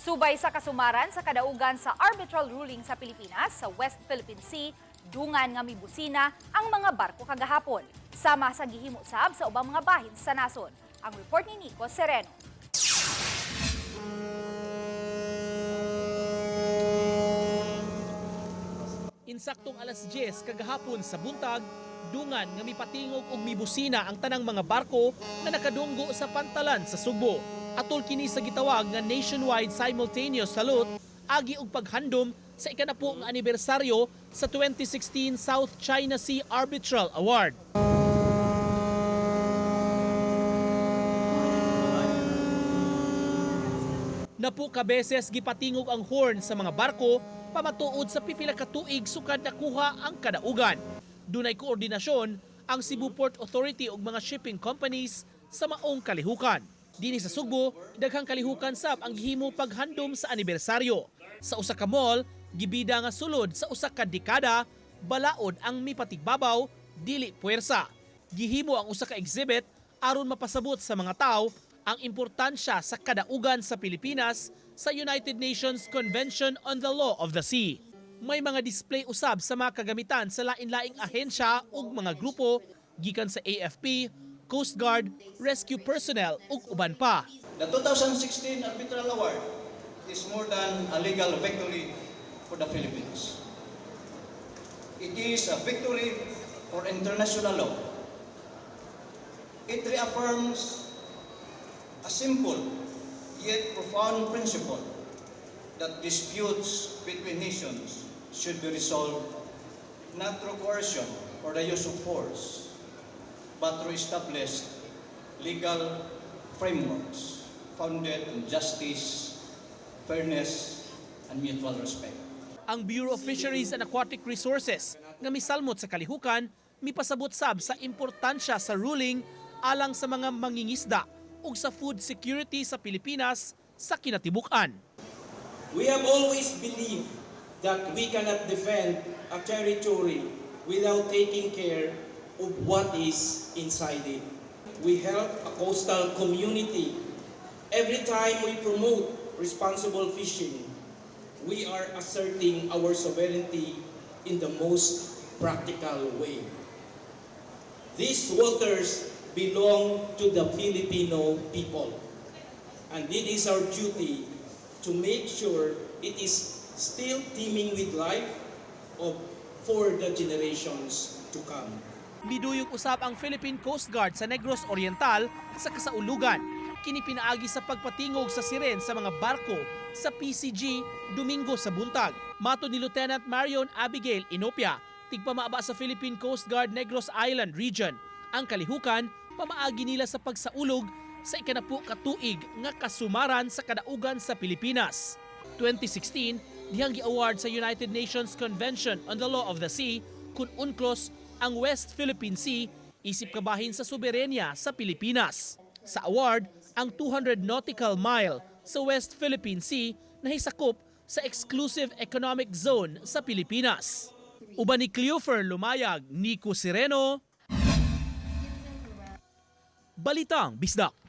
Subay sa kasumaran sa kadaugan sa arbitral ruling sa Pilipinas sa West Philippine Sea, dungan nga mibusina ang mga barko kagahapon. Sama sa gihimo sab sa ubang mga bahin sa nason. Ang report ni Nico Sereno. Insaktong alas 10 kagahapon sa buntag, dungan nga mipatingog og mibusina ang tanang mga barko nga nakadunggo sa pantalan sa Sugbo. Atol kini sa gitawag nga nationwide simultaneous salute agi og paghandom sa ikanapu nga anibersaryo sa 2016 South China Sea Arbitral Award. Napu ka beses gipatingog ang horn sa mga barko pamatuod sa pipila ka tuig sukad nakuha ang kadaugan. Dunay koordinasyon ang Cebu Port Authority ug mga shipping companies sa maong kalihukan. Dinhi sa Sugbo, daghang kalihukan sab ang gihimo paghandom sa anibersaryo. Sa usa ka mall, gibida nga sulod sa usa ka dekada, balaod ang mipatigbabaw, dili puwersa. Gihimo ang usa ka exhibit aron mapasabot sa mga tao ang importansya sa kadaugan sa Pilipinas sa United Nations Convention on the Law of the Sea. May mga display usab sa mga kagamitan sa lain-laing ahensya ug mga grupo gikan sa AFP, Coast Guard, rescue personnel ug uban pa. The 2016 Arbitral Award is more than a legal victory for the Philippines. It is a victory for international law. It reaffirms a simple yet profound principle that disputes between nations should be resolved not through coercion or the use of force, but through established legal frameworks founded on justice, fairness, and mutual respect. Ang Bureau of Fisheries and Aquatic Resources nga misalmot sa kalihukan mipasabot sab sa importansya sa ruling alang sa mga mangingisda ug sa food security sa Pilipinas sa kinatibuk-an. We have always believed that we cannot defend a territory without taking care of what is inside it. We help a coastal community. Every time we promote responsible fishing, we are asserting our sovereignty in the most practical way. These waters belong to the Filipino people. And it is our duty to make sure it is still teeming with life for the generations to come. Miduyog usab ang Philippine Coast Guard sa Negros Oriental sa kasaulugan. Kini pinaagi sa pagpatingog sa siren sa mga barko sa PCG Domingo sa buntag. Matod ni Lieutenant Marion Abigail Inopia, tigpamaaba sa Philippine Coast Guard Negros Island Region. Ang kalihukan pamaagi nila sa pagsaulog sa ikanapu ka tuig nga kasumaran sa kadaugan sa Pilipinas. 2016, dihang gi-award sa United Nations Convention on the Law of the Sea kun UNCLOS ang West Philippine Sea isip kabahin sa soberenya sa Pilipinas. Sa award, ang 200 nautical mile sa West Philippine Sea nahisakop sa exclusive economic zone sa Pilipinas. Uban ni Cleofer Lumayag, Nico Sereno, Balitang Bisdak.